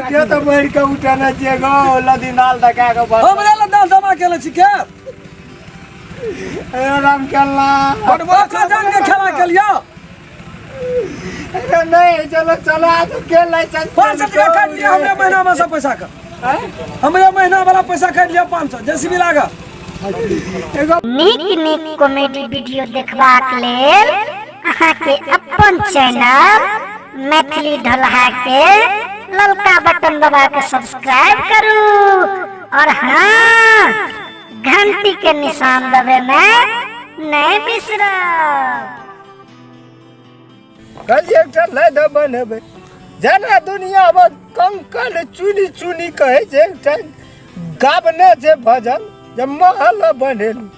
के तऽ मरि कऽ उठेने छियै गो लदी नाल धका कऽ बस हमरा लए दाल जमा केले छी के ए राम खेलना अपना जान के खेला के लिया अरे नहीं चलो चला तो खेल लै चल 500 टका काटि लिया हमरे महीना में से पैसा के हमरे महीना वाला पैसा काटि लिया 500 जेसीबी लागा एगो नीक नीक कॉमेडी वीडियो देखबाक लेल अहाँके अपन चैनल मैथिली ढोलहा के ललका बटन दबा के सब्सक्राइब करू और हाँ, घंटी के निशान दबे में नहीं बिसरब। कहलियै एकटा लय दऽ बनेबै जेना दुनिआमे कंकड़ चुनि चुनि कहै छै एकटा गाबने छै भजन जे महल बनेलहुँ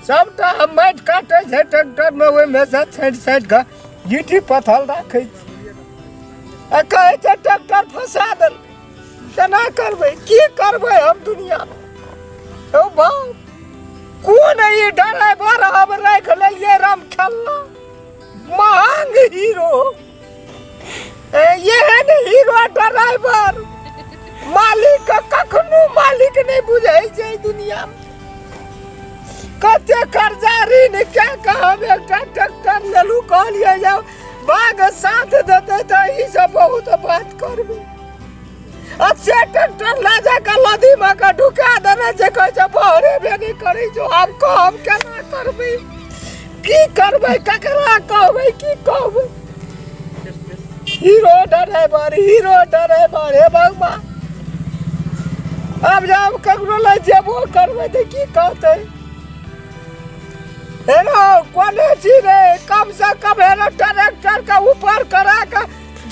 सभटा हम माटि काटै छै ट्रैक्टरमे ओहिमे सँ छाँटि छाँटि कऽ गिट्टी पत्थल राखै छी आ कहै छै ट्रैक्टर फंसा देल केना करबै की करबै हम दुनिआमे हौ बाप कोन ई ड्राइवर हम राखि लेलियै राम खेलना महंग हीरो एहन हीरो ड्राइवर मालिक के कखनो मालिक नहि बुझै छै दुनिया मे कते कर्जा ऋण के कऽ हम एकटा ट्रैक्टर लेलहुँ कहलियै जे बाघ साथ देतै तऽ ई सब बहुत बात करबै अच्छे ट्रैक्टर लए जा कऽ नदी मे कऽ ढुका देने छै कहै छै बहरेबे नहि करै छौ आब कहब केना करबै की करबै ककरा कहबै की कहबै हीरो ड्राइवर हीरो ड्राइवर हे भगवान आब जब ककरो लए जेबो करबै तऽ की कहतै हेलो कोने छी रे कम से कम हेलो ट्रैक्टर के ऊपर करा के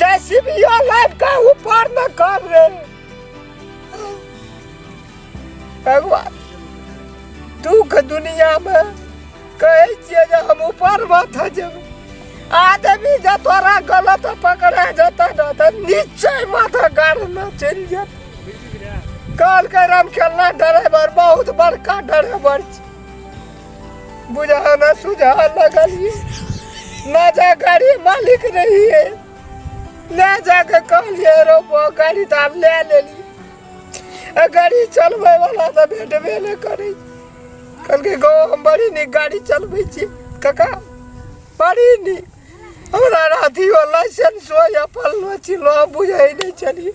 जेसीबी लाइव के ऊपर न कर रे भगवान दुख दुनिया में कहै छियै जे हम ऊपर माथा जेबै आदमी जे तोरा गलत पकड़ा जेतै ने तऽ निश्चय माथा गाड़ने चलि जेतै कहलकै राम खेलना ड्राइवर बहुत बड़का ड्राइवर छै बुझा ना सुझा लगलियै ना जा गाड़ी मालिक रहियै ले जाके कहलियै रो गाड़ी तऽ आब ले लेलियै आ गाड़ी चलबै वाला तऽ भेटबे नहि करै कहलकै गौ हम बड़ी नीक गाड़ी चलबै छी काका बड़ी नीक हमरा अथियो लाइसेंसो या फल्लो चिल्लो हम बुझै नहि छलियै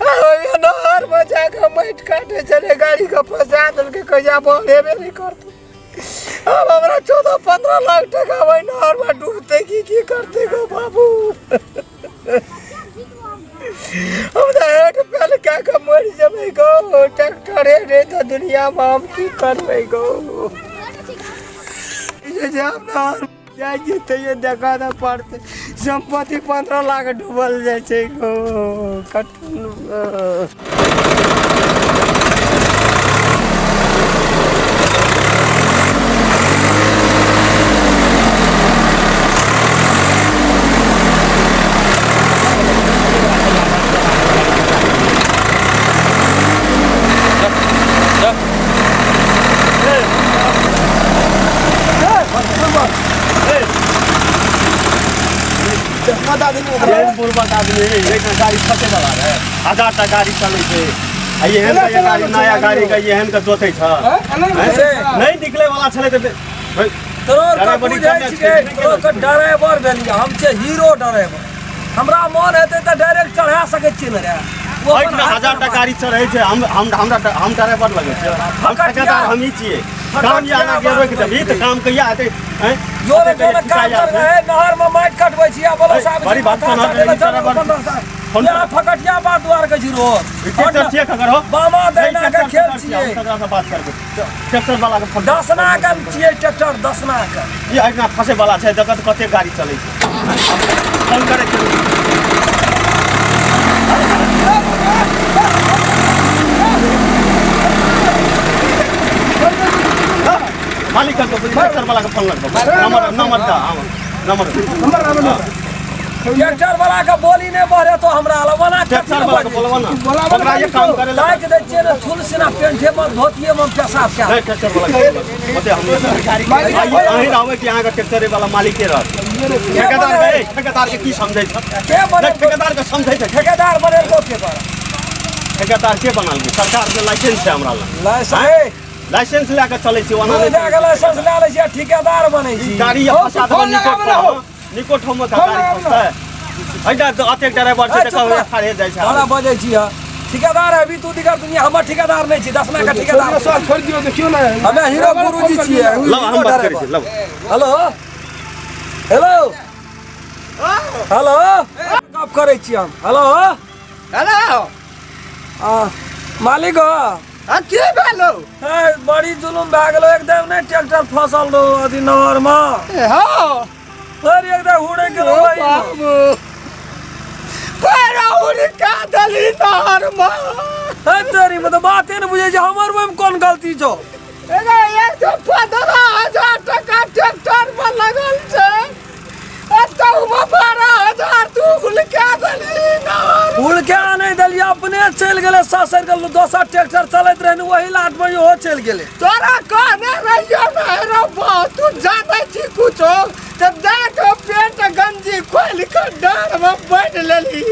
आ ओहिमे नहरमे जाकऽ माटि काटै छलै गाड़ीके फँसा देलकै कहिया बहरेबे नहि करतै आब हमरा 14-15 लाख टका ओहि नहरमे डूबतै की की करतै गो बाबू हम तऽ हेड फेल कए कऽ मरि जेबै गो ट्रैक्टरे नहि तऽ दुनियामे हम की करबै गो जे छै हम नहर जाइ छियै तैयो देखऽ तऽ पड़तै सम्पत्ति 15 लाख डूबल जाइ छै गो कठिन एहन बुड़बक आदमी है एहिठाम गाड़ी फंसे वाला रहे हजार टा गाड़ी चलै छै आ एहन का गाड़ी नया गाड़ी के एहन के जोतै छ नहि निकले वाला छलै तऽ तोर के ड्राइवरी बुझै करने छियै छै, तोर के ड्राइवर भेलियै हम छियै हीरो ड्राइवर हमरा मन हेतै तऽ डायरेक्ट चढ़ा सकै छियै ने रे ओ अपन एहिठाम हाथ हजार टा गाड़ी चढ़ै छै हम हम हमरा हम ड्राइवर लगै छै हम फकटिया। ठेकेदार हमही छियै काम या आना के रोकि देबही तऽ काम कहिया हेतै हैं? जोरे कते जोरे ठिका काम या कर छै? रहे नहर में माटि कटबै छी आ बोलो साहब बड़ी बात सुना रहे, फोन यहाँ फकटिया बात द्वार के जीरो ई ट्रैक्टर छियै ककर हो? बामा नहीं, दाहिना के ट्रैक्टर खेल ककर छियै? छियै हम ककरा से बात करबै ट्रैक्टर वाला के फोन दसना के छियै ट्रैक्टर दसना के ई एहिना फंसे वाला छै देखत कते गाड़ी चलै छै फोन करै छै मालिक के ट्रैक्टर वाला के फोन लगबो नंबर नंबर दा नंबर ट्रैक्टर वाला के बोली नहीं बहरे तो हमरा लवाना ट्रैक्टर वाला के बोलबो ना ओकरा ये काम करे ला ताकि दै छियै ने थुल सिना पेंटे में धोतिए में पेशाब कए नहीं ट्रैक्टर वाला के बोलबो ओते हम अहीं रहबै कि अहाँके ट्रैक्टरे वाला मालिके रहत ठेकेदार के ठेकेदार के की समझै छ के बने ठेकेदार के समझै छै ठेकेदार बनेलको के पर ठेकेदार के बनल सरकार के लाइसेंस छै हमरा लग। लाइसेंस लाइसेंस लए कऽ चलै छी ओना नहि जाके लाइसेंस लए लै छी आ ठेकेदार बनै छी। गाड़ी हौ, फंसा फोन देबै लगाबै ने हौ। निको ठाममे फोन गाड़ी लगाबै ने। फंसतै। एहिटा तऽ अतेक ड्राइवर छै ए, तऽ चुप रह। ठाढ़े जाइ छै। तोरा बजै छी हँ। ठेकेदार अभी तू दिगर दुनिया हमर ठेकेदार नहि छी, दसमा के ठेकेदार सर छोड़ि दियौ, देखियौ ने हमे हीरो गुरुजी छियै। लव हम बात करै छी, लव। हेलो हेलो हेलो, गप करै छी हम। हेलो हेलो, आ, मालिक हो। आ की भेलो? हे, बड़ी जुलुम भए गेलो एकदम। नहि ट्रैक्टर फसल रहो अथी नहर में। हँ, अरे एकदम उड़े गेलो भाई। बाबू पैरा उड़ का दली नहर में। हे तेरी में तो बाते ने बुझे छै हमर में कोन गलती छौ। एगो 1,15,000 टका ट्रैक्टर पर लगल छै, 12,000 तू उलका देली नहर। उड़के नहि देलियै, अपने चलि गेलै ससरि गेल। दोसर ट्रैक्टर चलैत रहै ने, वही लाट में इहो चलि गेलै। तोरा कहने रहियो ने रे बा, तू जानै छी कुछो तऽ दए के पेट गंजी खोलि कऽ डाँड़ में बान्हि लेली।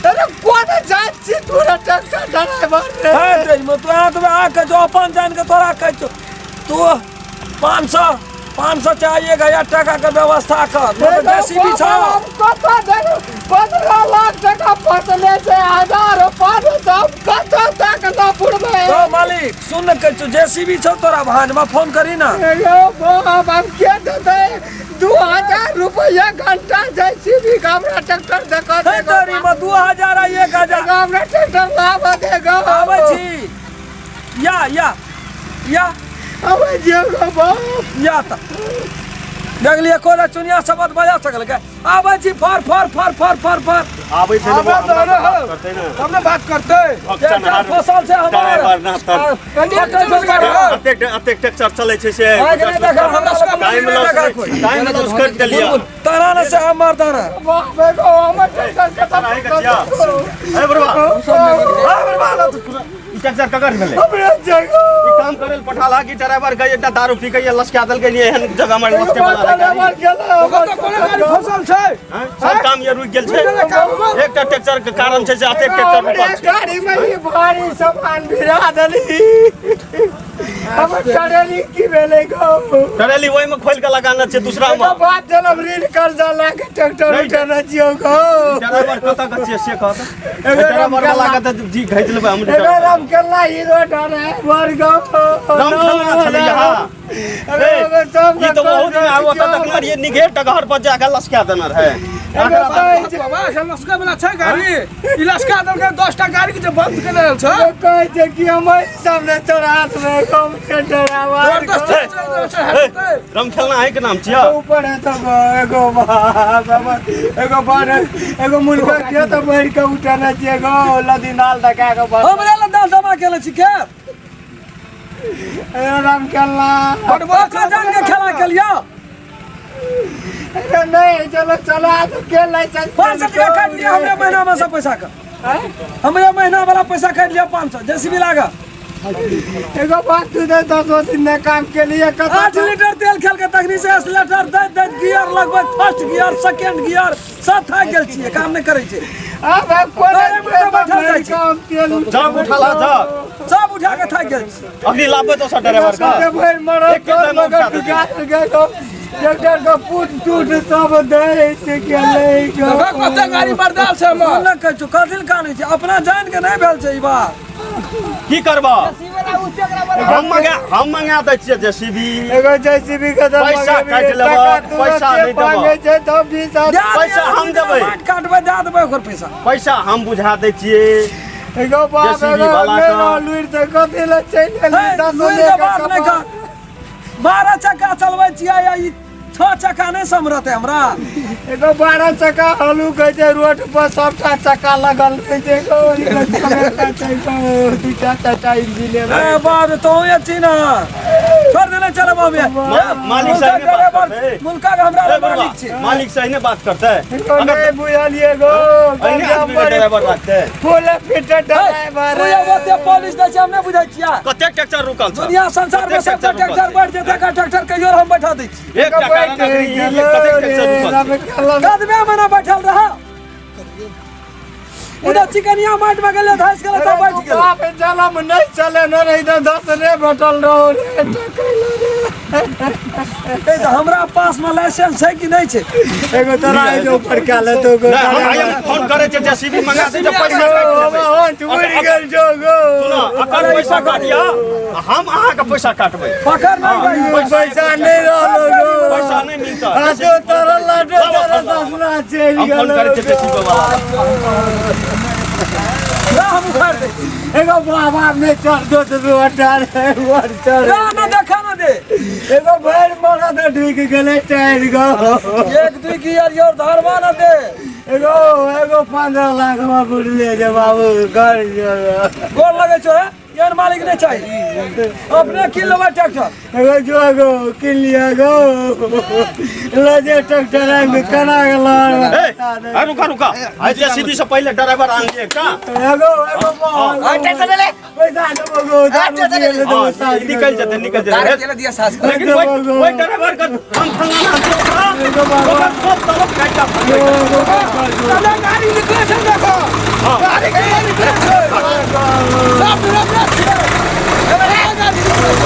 अरे कोन जाइत छी तू रे ट्रैक्टर ड्राइवर रे? हे तेरी में तू हाथ में आके जो अपन जान के तोरा कहै छौ, तू 500 चाहे 1000 टका के व्यवस्था कर, नहि तऽ जेसीबी छौ। कतऽ देलू? 15 लाख टका फसले छै, हजार 500 कतऽ तक न पुरबै। तो मालिक सुन ने, कहै छौ जेसीबी छौ तोरा भांज में, फोन करी ना। यौ बाप, हम के देतै 2000 रुपैआ घंटा जेसीबी के? हमरा ट्रैक्टर देखऽ हे तेरी में 2000 आ 1000। हमरा ट्रैक्टर लाबऽ दे गो। आबै छी, या या या। अबै छियौ गो बाप। या तऽ देखलियै कोना चुनिया शब्द बजा सकल के आबै छी फर फर फर फर फर फर। आबै छै ने, आबै हमरा तऽ से बात करतै ने। तब ने बात करतै। ट्रैक्टर फसल छै हमर। ड्राइवर ना तर। पकड़। अतेक अतेक ट्रैक्टर चलै छै से आइ के नहि देखा हमरा सबके। टाइम नहि लॉस देखा कोई। टाइम लॉस कर देलियै। तारा ने से हमर तारा। बाप एगो हमर ट्रैक्टर के तारा है कचिया। ए बरबा, ए बरबा, ई ट्रैक्टर ककर भेलै? हमरे जगह। ई काम करे ल पठाला कि ड्राइवर गई एकटा दारू पी के लसका देलकै नि, एहन जगह में लसके वाला रहै गाड़ी। फसल छै। हैं? सब काम ये रुकि गेल छै, एकटा ट्रैक्टर के कारण छै से अतेक ट्रैक्टर रुकल छै। गाड़ी में ही भारी सामान भिरा देली। हमर करेली की भेलै गो? करेली ओहिमे खोलि के लगाना छै दूसरा मे। एगो बात जनम, ऋण कर्जा लए के ट्रैक्टर नहीं। उठेने छियौ गो। ड्राइवर कतऽ के छियै से कह तऽ। एगो ड्राइवर वाला के तऽ जी घैच लेबै हम। एगो राम केला हीरो ड्राइवर गो। राम खेलना छलै यहाँ। एगो एगो सब ई तऽ बहुत में आब ओतऽ देखने रहियै निघेर डगहर पर जाके लसका देने रहै। एगो कहै छै। बाबा, एखन लसका वाला छै गाड़ी, ई लसका देलकै 10टा गाड़ी के जे बंद केने छै। एगो कहै छै कि हम एहि सामने चढ़ा देबै हम के ड्राइवर। जबरदस्त हे, राम खेलना है के नाम छियै। ऊपर है तो एगो बाप, एगो बड़ एगो मुर्गा के तो बैठ के उठेने छियै गो लदी नाल धका के बस। हमरे लग दाल जमा केले छी के? एगो राम खेलना। ओकरा जान के खेला के लिया। अरे नहीं, चलो चला तो के लाइसेंस। 500 टका काटि लिया हमरे महीना में से पैसा के, हमरे महीना वाला पैसा काटि लिया 500, जेसीबी लागा। एगो बात, तू दे 10 दिन में काम के लिए कत 8 लीटर तेल खेल के तखनी से एक्सलेटर दैत दैत गियर लगभग फर्स्ट गियर सेकेंड गियर सब थाकि गेल छियै, काम नहि करै छै। अब अब कोन अरे मुझे बैठल जाइ छी। काम तेल जा उठा ला जा। सब उठा के थाकि गेल छियै। अखनी लाबे तो ड्राइवर का। सबके भरि मरल एक टाइम मगर उठा देतै। टुटा गेल ट्रैक्टर के पुट टूट सब दै छै के ले गो। कते गाड़ी बर्दाल छै हमर। कोन कहै छौ, कथी लए कानै छै? अपना जान के नहि भेल छै ई बात। की करबा? हम मंगा दै छियै जेसीबी। एगो जेसीबी के तऽ पैसा मंगेबी, काटि लेबऽ, टका तुरन्ते पैसा नहि देबऽ। मांगै छै तऽ 20,000। दए दिअ, पैसा हम देबै। माटि काटबै, दए देबै ओकर पैसा। पैसा हम बुझा दै छियै। एगो बाप जेसीबी एगो वाला नहि के। लुरि तऽ कथी लए चलि एली हे, 10 लुरि के बात नहि कर। 12 चक्का चलबै छियै या ई 6 चक्का नहि समरतै हमरा? एगो 12 चक्का हलू कहै छै, रोड पर सबटा चक्का लगल रहै छै गो, ई चमेटा छै गो, दूटा चारिटा इंजिन। ए बाप रे, तोहूँ छी ने, छोड़ देने चलब हम। मालिक से नहि बात करतै। मुल्का के हमरा ए लग बरबा, मालिक छै। मालिक से नहि बात करतै। एगो नहि बुझलियै गो। अहिने आदमी के ड्राइवर राखतै? फुल फिट ड्राइवर। तू ओते पॉलिश दै छै, हम नहि बुझै छियै। कतेक ट्रैक्टर रुकल छै? दुनिया संसार में कतेक सबटा ट्रैक्टर ट्रैक्टर रुकल बैठ जेतै, एकर ट्रैक्टर कहियो हम बैठा दै छी। छै? एकटा कारण अखनी ई जे कतेक ट्रैक्टर रुकल छै? कदमे में ना बैठल रह, उधर चिकनिया माटि में गेलै, धस गेलै तऽ बैठ गेलै। बाप जलम नहि चले न रही तऽ दस रे भेटल रहो रे टकैलो रे। ए, तऽ हमरा पास में लाइसेंस छै कि नहि छै? एगो तोरा एहि जे ऊपर कए लेतौ गो। नहि, हम आइ हम फोन करै छियै, जेसीबी मंगा दै छै, पैसा काटि लेबै। उड़ि गेल छौ गो। सुनो, अकर पैसा काटिया, हम अहाँके पैसा काटबै। पकड़ नहीं भाई। पैसा नहि रहलो गो। पैसा नहि मिलता। आ तो तोरा लाडो तोरा ससुरा चलि हम फोन गेलो। करै छियै जेसीबी वाला। ना हम उखाड़ दे। एगो बाबा नहि चढ़ दो तो अड्डा रे ऊपर चढ़। ना ना देखा ना दे। एगो भरि मरद ढुकि गेलै टायर गो। एक दुई गियर your धरवा ना दे। एगो एगो 15 लाख में बुझले जे बाबू घर जो। गोर लगे छो हे? एहन मालिक नहीं चाहिए, अपने किन लेबै ट्रैक्टर। एगो जो गो किन लिया गो ले जे ट्रैक्टर आबि केना गेल। ए, आ, रुका रुका, आइ जेसीबी से पहिले ड्राइवर आन लियै का। एगो एगो पैसा देबो गो, दारू पियै लए देबो। हाँ, साँझ निकल जेतै, निकल जेतै। दिया सास। लेकिन ओहि ड्राइवर के हम फलाना छियै, ओकरा ओकर सब तलब काटि कऽ फंसबै। दादा, गाड़ी निकले छै, देखो गाड़ी केना निकले छै, सब निकले छै, गाड़ी निकले छै।